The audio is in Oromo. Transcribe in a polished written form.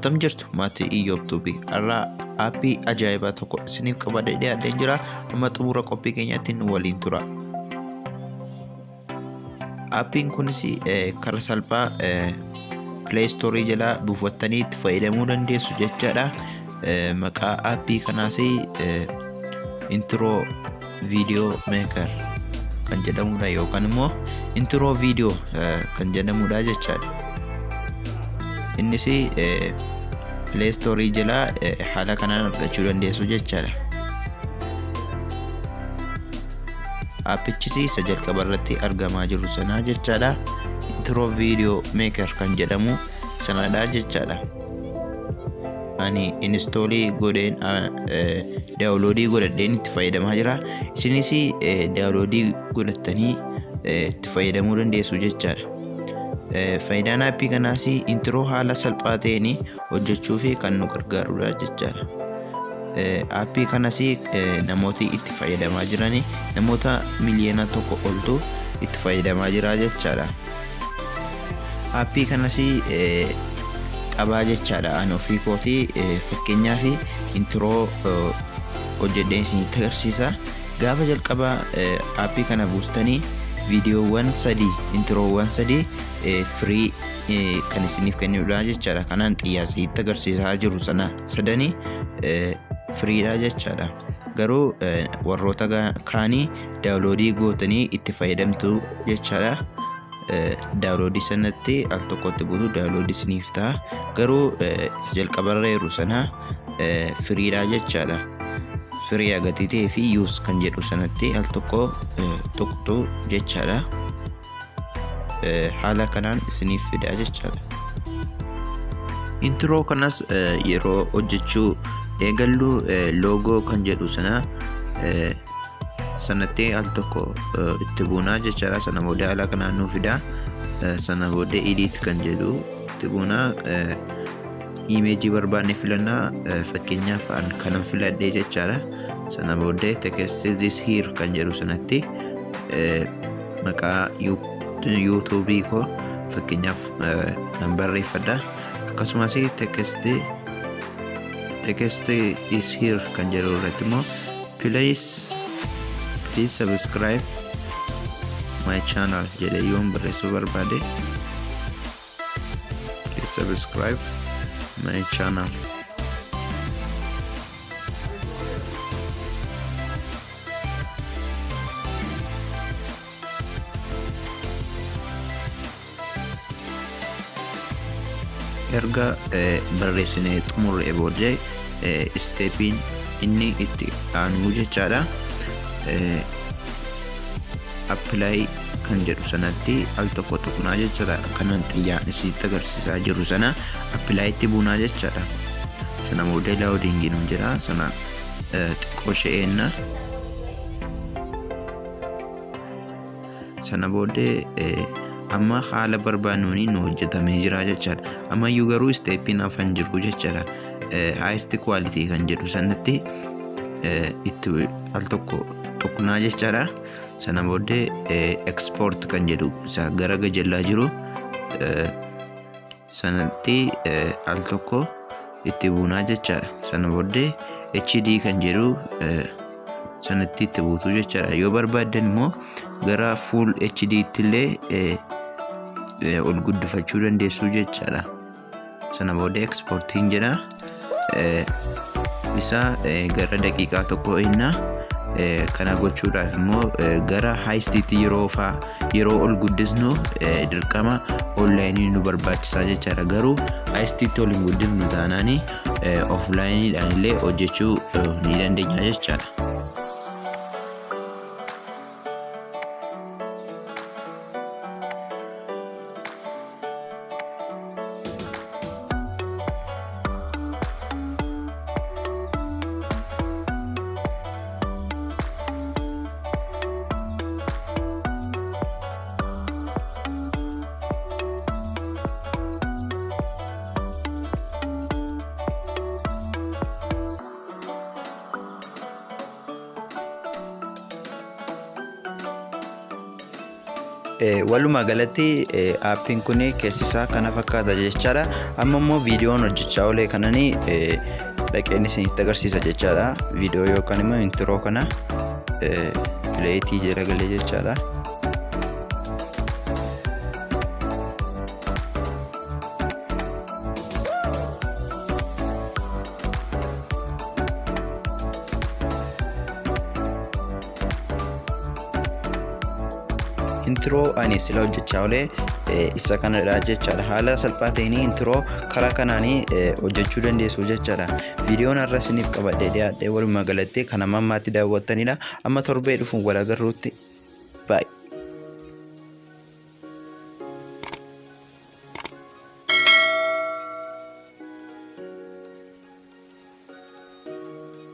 Attam jirtu maatii Iyyoob Tuubii har'aa aappii ajaa'ibaa tokko isiniif qabadhee dhiyaadheen jira. Amma xumura qophii keenyaatti nu waliin tura. Aappiin kunis karaa salphaa Play Store jalaa buufattanii itti fayyadamuu dandeessu jechaadha. Maqaa aappii kanaas Intro Video Maker kan jedhamudha yookaan immoo Intro Video kan jedhamudha jechaadha. Innis Play Store jalaa haala kanaan argachuu dandeessu jechaadha. Aappichis isa jalqaba irratti argamaa jiru sana jechaadha. Intro Video Maker kan jedhamu sanadha jechaadha. Ani installii godheen, downloadii godhadheen itti fayyadamaa jira. Isinis downloadii godhattanii itti fayyadamuu dandeessu jechaadha. Faayidaan aappii kanaas intro haala salphaa ta'een hojjechuuf kan nu gargaarudha jechaadha. Aappii kanas namooti itti fayyadamaa jiran namoota 1 miliyoona oltu itti fayyadamaa jira jechaadha. Aappii kanas qabaa jechaadha. Ani ofii kootii fakkeenyaaf intro hojjedheen isinitti agarsiisa. Gaafa jalqaba aappii kana buustanii viidiyoowwan sadii, introowwan sadii free kan isiniif kennudha jechaadha. Kanaan xiyyaasitti agarsiisaa jiru sana sadanii freedha jechaadha. Garuu warroota kaanii downloadii gootanii itti fayyadamtu jechaadha. Downloadii sanatti al tokkotti buutu, downloadii isiniif ta'a. Garuu isa jalqabarra jiru sana freedha jechaadha. Free gatii ta'ee fi use kan jedhu sanatti al tokko tuqxu jechaadha. Haala kanaan isiniif fida jechaadha. Intro kanas yeroo hojjechuu eegallu logo kan jedhu sana sanatti al tokko itti buunaa jechaadha. Sana booda haala kanaan nuu fida. Sana booda edit kan jedhu itti buunaa, imeejii barbaanne filannaa, fakkeenyaaf kanan filadhee jechaadha. Sana booddee text this here kan jedhu sanatti maqaa YouTubeii koo fakkeenyaaf nan barreeffadha. Akkasumas text is here kan jedhu irratti immoo please subscribe my channel jedhee yoon barreessuu barbaade, please subscribe my channel. Erga barreessinee xumurree booddee stepiin inni itti aanu jechaadha. Apply kan jedhu sanatti al tokko tuqnaa jechaadha. Kanan xiyyaan isitti agarsiisaa jiru sana apply itti buunaa jechaadha. Sana booddee loadingii nuun jira. Sana xiqqoo ishee. Sana booddee amma haala barbaannuun nu hojjetamee jira jechaadha. Ammayyuu garuu stepiin hafan jiru jechaadha. Highest quality kan jedhu sanatti itti al tokko tuqnaa jechaadha. Sana booddee export kan jedhu isa gara gajallaa jiru sanatti al tokko itti buunaa jechaadha. Sana booddee HD kan jedhu sanatti itti buutu jechaadha. Yoo barbaaddan immoo gara full HD tti illee ol guddifachuu dandeessu jechaadha. Sana booddee exportiin jedha. Isa gara daqiiqaa 1 innaa kana gochuudhaaf immoo gara highestiitti yeroo faa yeroo ol guddisnu dirqama onlineii nu barbaachisaa jechaadha. Garuu highestiitti ol hin guddifnu taanaani offlineiidhaan illee hojjechuu ni dandeenya jechaadha. Walumaa galatti aappiin kun keessi isaa kana fakkaata jechaadha. Amma immoo viidiyoon hojjechaa olee kanani dhaqeen isinitti agarsiisa jechaadha. Viidiyoo yookaan immoo intiroo kana pileetii jala galee jechaadha. Intiroo ani sila hojjechaa olee isa kanadha jechaadha. Haala salphaa ta'een intiroo karaa kanaan hojjechuu dandeessu jechaadha. Viidiyoon har'a isiniif qabadhee dhiyaadhee walumaa galatti kan amma ammaatti daawwattanidha. Amma torbee dhufuun wal agarruutti